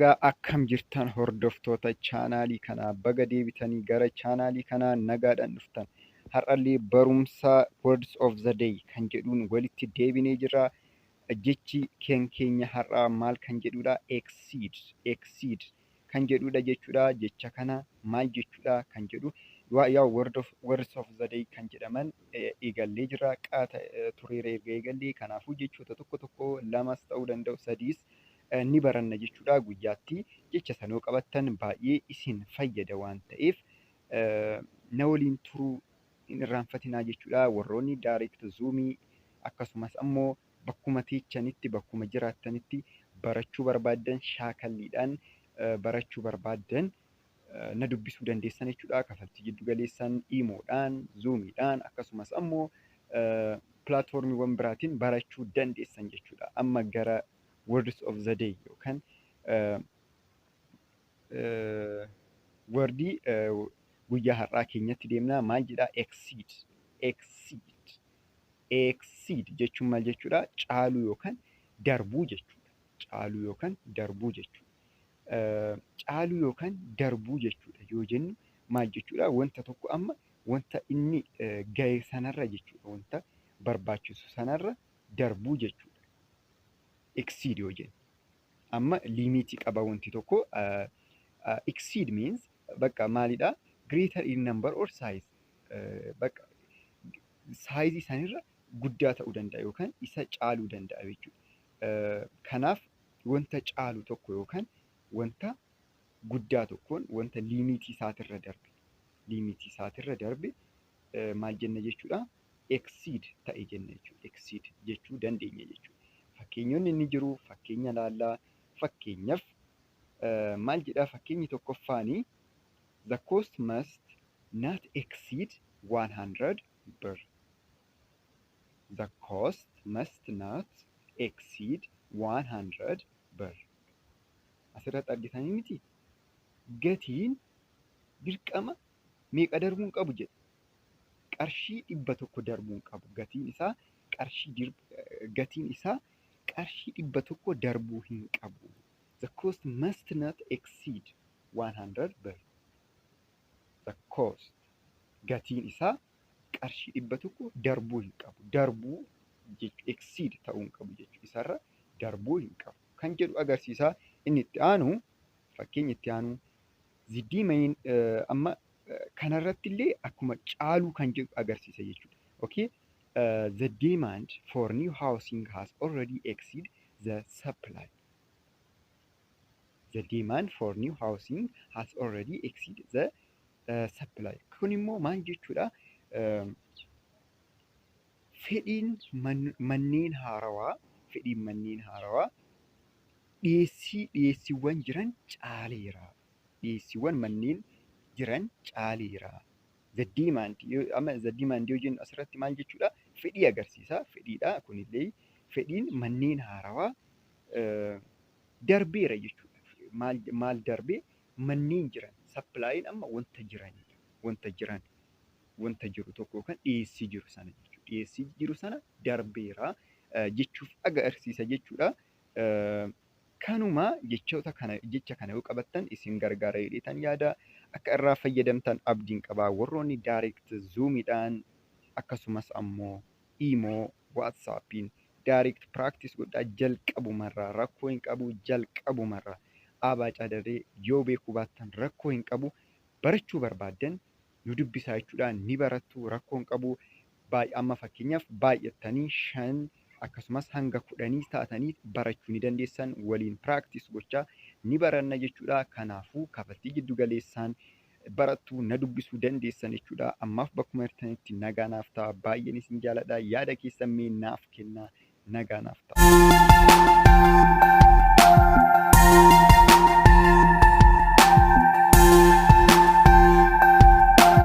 Nagaa akkam jirtan hordoftoota chaanaalii kanaa baga deebitanii gara chaanaalii kanaa nagaadhaan dhuftan. Har'allee barumsa Words of the Day kan jedhuun walitti deebinee jirra. Jechi keenya har'aa maal kan jedhudha? Exceed, exceed kan jedhudha jechuudha. Jecha kana maal jechuudha kan jedhu yaa Words of the Day kan jedhaman eegallee jirra. Qaata tureera erga eegallee, kanaafuu jechoota tokko tokko, lamas ta'uu danda'u, sadiis ni baranna jechuudha guyyaatti. Jecha sanoo qabattan baay'ee isin fayyada waan ta'eef na waliin turuu hin irraanfatinaa jechuudha. Warroonni direct Zoomii akkasumas ammoo bakkuma teechanitti, bakkuma jiraattanitti barachuu barbaaddan, shaakalliidhaan barachuu barbaaddan na dubbisuu dandeessan jechuudha. Kafaltii jiddu galeessaan Imoodhaan, Zoomiidhaan akkasumas ammoo pilaatfoormiiwwan biraatiin barachuu dandeessan jechuudha. Amma gara Words of the Day yookaan wordii guyyaa har'aa keenyatti deemnaa. Maal jedhaa? Exceed, exceed. Exceed jechuun maal jechuudha? Caaluu yookaan darbuu jechuudha. Caaluu yookaan darbuu jechuudha. Caaluu yookaan darbuu jechuudha yoo jennu maal jechuudha? Wanta tokko amma wanta inni gahe sanarra jechuudha. Wanta barbaachisu sanarra darbuu jechuudha. Exceed yoo jennu. Amma limitii qaba wanti tokko. Exceed means bakka maalidha? Greater in number or size. Bakka sizeii sanirra guddaa ta'uu danda'a yookaan isa caaluu danda'a jechuudha. Kanaaf wanta caalu tokko yookaan wanta guddaa tokkoon wanta limitii isaatirra darbe maal jenna jechuudha? Exceed ta'e jenna jechuudha. Exceed jechuu dandeenya jechuudha. Fakkeenyonni inni jiru fakkeenya laallaa. Fakkeenyaaf maal jedhaa fakkeenyi tokkoffaanii? The cost must not exceed 100 birr. The cost must not exceed 100 birr. Asirratti argitanii miti? Gatiin dirqama meeqa darbuu hin qabu jedha? Qarshii 100 darbuu hin qabu. Gatiin isaa qarshii 100 darbuu hin qabu. The cost must not exceed 100 birr. The cost, gatiin isaa qarshii 100 darbuu hin qabu. Darbuu, exceed ta'uu hin qabu jechuudha. Isarra darbuu hin qabu kan jedhu agarsiisa. Inni itti aanu, fakkeenyi itti aanu, the demand, amma kanarratti illee akkuma caaluu kan jedhu agarsiisa jechuudha. Okay? The demand for new housing has already exceed the supply. The demand for new housing has already exceeded the supply. Kun immoo maal jechuudha? Fedhiin manneen haarawaa dhiyeessiiwwan jiran caaleera. Dhiyeessiiwwan manneen jiran caaleera. The demand, amma the demand yoo jennu asirratti maal jechuudha? Fedhii agarsiisa. Fedhiidha kunillee, fedhiin manneen haarawaa darbeera jechuudha. Maal darbee? Manneen jiran. Supplyiin amma wanta jiranidha. Wanta jiran, wanta jiru tokko yookaan dhiyeessii jiru sana jechuudha. Dhiyeessii jiru sana darbeera jechuuf agarsiisa jechuudha. Kanuma jechoota kana, jecha kana yoo qabattan isin gargaara jedheetan yaada. Akka irraa fayyadamtan abdiin qaba. Warroonni direct Zoomiidhaan akkasumas ammoo Imo, WhatsAppiin direct practice godhaa jalqabumarraa rakkoo hin qabu. Jalqabumarraa abaacadaree yoo beekuu baattan rakkoo hin qabu. Barachuu barbaaddan nu dubbisaa jechuudha. Ni barattu, rakkoo hin qabu. Amma fakkeenyaaf baay'attanii shan akkasumas hanga 10 taatanii barachuu ni dandeessan. Waliin practice gochaa ni baranna jechuudha. Kanaafuu kafaltii jiddu galeessaan barattuu na dubbisuu dandeessan jechuudha. Ammaaf bakkuma jirtanitti nagaa naaf ta'a. Baay'een isin jaaladha. Yaada keessan mee naaf kennaa. Nagaa naaf ta'a.